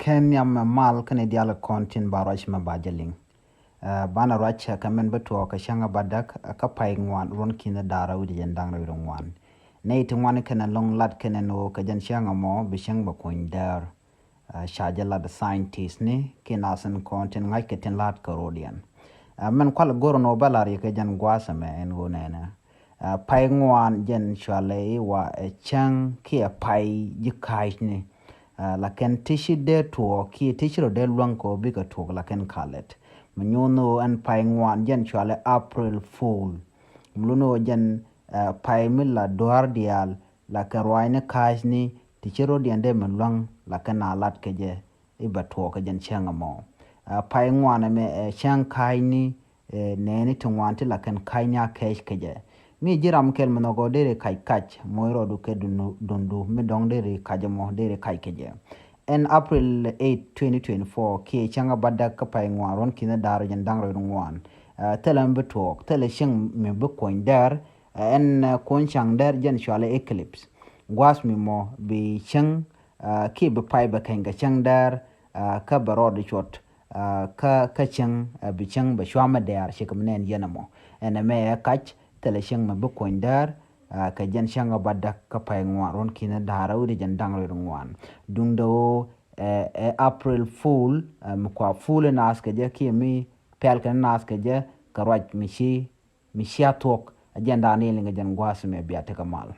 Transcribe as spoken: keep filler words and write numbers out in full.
Kɛ nhiam mɛ mal kɛnɛ dial kɔn tin ba ruac mɛ ba jɛ liŋ. Banɛ ruac kɛ mɛn bi tuɔɔk kɛ cäŋ a ba däk kä pay ŋuan ruɔn ki̱n da̱rä wi̱cdɛ jɛn da̱ŋ rɛw ri ŋuan. Nɛy ti ŋuan kɛnɛ lo̱ŋ lat kɛnɛ ni ɣöö kɛ jɛn cäŋ a mɔ bi cäŋ bɛ kuny däär. Ca jɛ lat scientist ni kiɛ nath in kɔn tin ŋa̱c kɛ tin la̱t kɛ rɔdiɛn. Mɛn kual go̱r ni ɣöö bä lar yɛ kɛ jɛn gua̱a̱th ɛmɛ ɛn ɣöö nɛnɛ. Pay ŋuan jɛn cualɛ i̱ wa ɛ cäŋ kiɛ pay ji̱ ka̱a̱cni. Lakin ti ci dee tuɔɔk kiɛ ti ci rɔ dee luäŋ kɛ ɣöö bikɛ tuɔɔk lakin kalɛt. Mi nyuun ni ɣöö ɛn pay ŋuan jɛn cualɛ April Fool. Mi lun ni ɣöö jɛn pay mi la dua̱r diaal lakin ruaacni ka̱a̱cni ti ci rɔdiɛn dee mi luäŋ lakin a lat kɛ jɛ i̱ bɛ tuɔɔk kɛ jɛn cäŋ ɛmɔ. Pay ŋuan ɛmɛ ɛ cäŋ ka̱a̱cni nɛɛni ti ŋuan ti la kɛn ka̱ny ni a kɛɛc kɛ jɛ. Mi ji̱ ram kɛl mi nhɔk ɔ deri kac kac mɔ i̱ rɔɔdu kɛ dundu mi dɔ̱ŋ deri kac ɛmɔ deri kac kɛ jɛ. Ɛn April eight, twenty twenty-four kiɛ cäŋ a ba däk kä pay ŋuan ruɔ̱n ki̱n da̱r jɛn da̱ŋ rɛw ŋuan. Thilɛ mi bi tuɔɔk, thilɛ cäŋ mi bi kuɔny däär. Ɛn kuɔny cäŋ däär jɛn cualɛ eclipse. Gua̱a̱th mi mɔ bi cäŋ kiɛ bi pay bɛ keny kɛ cäŋ däär kä bɛ rɔɔd cuɔt. Kä kä cäŋ bi cäŋ bɛ cua mɛ dɛɛr ci kɛ mi nɛn yɛn ɛmɔ. Ɛn ɛmɛ ɛ kac thilɛ cäŋ mɛ bi kuɔny däär. Kɛ jɛn cäŋ ɛ ba däk kä pay ŋuan ruɔ̱n ki̱n da̱a̱r ɛ wi̱cdɛ jɛn da̱ŋ rɛw ŋuan. Duŋdɛ ɣöö ɛ April Fool, mi kua fool ɛ naath kɛ jɛ kiɛ mi pɛl kɛ naath kɛ jɛ kɛ ruac mi ci mi cia thuɔ̱k. Ɛ jɛn da̱a̱n ni liŋ kɛ jɛn gua̱a̱th mɛ bia tekɛ mal.